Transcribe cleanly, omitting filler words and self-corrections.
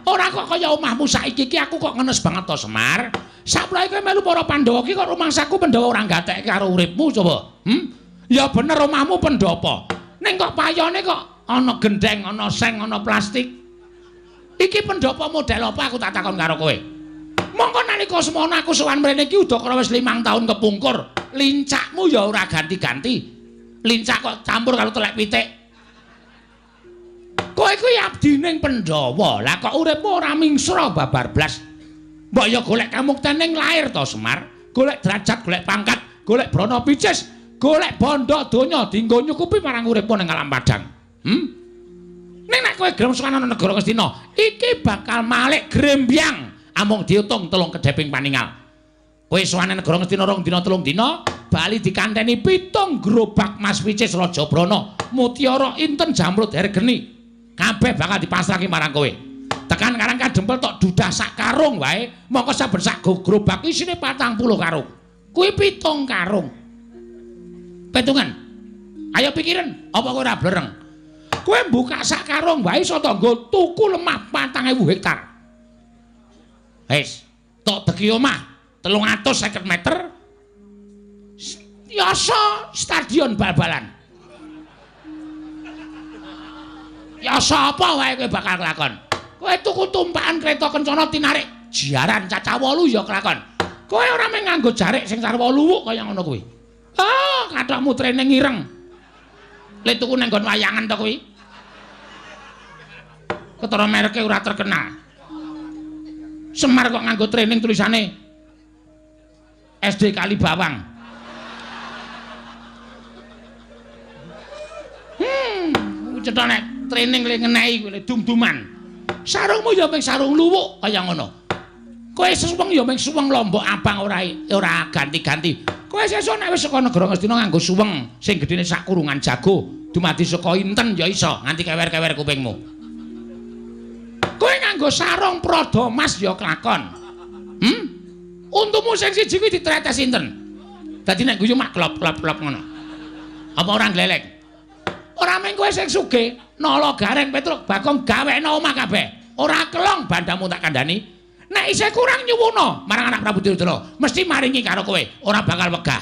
Ora kok kaya omahmu saiki iki aku kok ngenes banget to Semar. Saplae kowe melu para Pandhawa ki kok rumangsaku Pandhawa ora gatekke karo uripmu coba. Ya bener omahmu pendhapa. Ning kok payone kok ana gendeng, ana seng, ana plastik. Iki pendhapa model apa aku tak takon karo kowe. Mongko nalika semono aku sowan mrene iki udakara wis 5 taun kepungkur. Lincakmu ya ora ganti-ganti. Lincak kok campur karo telek pitik. Kowe kuwi abdining Pandhawa. Lah kok uripmu ora mingsra babar blas. Mbok ya golek kamukten ning lair to Semar. Golek derajat, golek pangkat, golek brana picis, golek bondo donya dienggo nyukupi marang uripmu ning alam padang. Ning nek kowe gelem sowan ana negara Ngastina, iki bakal malik grembyang amung diutung telung kedheping paningal. Kowe sowan negara Ngastina 2 dina 3 dina, bali dikanteni 7 gerobak mas picis Raja Brana, mutiara inten jamrud hergeni. Kabeh bakal dipasrahke marang kowe. Tekan Karang Kadempel tok dudah sak karung wae, mongko saben sak gerobak isine 40 karung. Kuwi 7 karung. Petungan. Ayo pikiran, apa kowe ora blereng? Kowe mbuka sak karung wae iso nggo tuku lemah 4.000 hektar. Wis, tok deki omah 350 meter. Yasa stadion bal-balan. Yasa apa wae kowe bakal kelakon? Kowe tuku tumpakan kereta kencana tinarik jaran cacah 8 ya kelakon. Kowe ora mung nganggo jarik sing sarwa luwuk kaya ngono kuwi. Ah, kathokmu training ireng. Le tuku nang nggon wayangan to kuwi. Ketara mereke ora terkenal. Semar kok nganggo training tulisane SD Kalibawang. Cetha nek training le ngenehi kuwi le dum-duman. Sarungmu ya mung sarung luwuk kaya ngono. Kowe suweng ya mung suweng lombok abang ora ganti-ganti. Kowe sesuk nek wis saka negara Ngastina nganggo suweng sing gedene sak kurungan jago, dumadi saka inten ya iso nganti kewer-kewer kupingmu. Kowe nganggo sarung Prada Mas ya kelakon. Untumu sing siji kuwi ditretes inten. Dadi nek guyu mak klop-klop-klop ngono. Apa ora gleleng? Ora mung kowe sing sugih, Nala Gareng Petruk Bagong gawekno omah kabeh. Ora kelong bandamu tak kandhani. Nek isih kurang nyuwuna marang anak Prabu Duryudana, mesti maringi karo kowe, ora bakal wegah.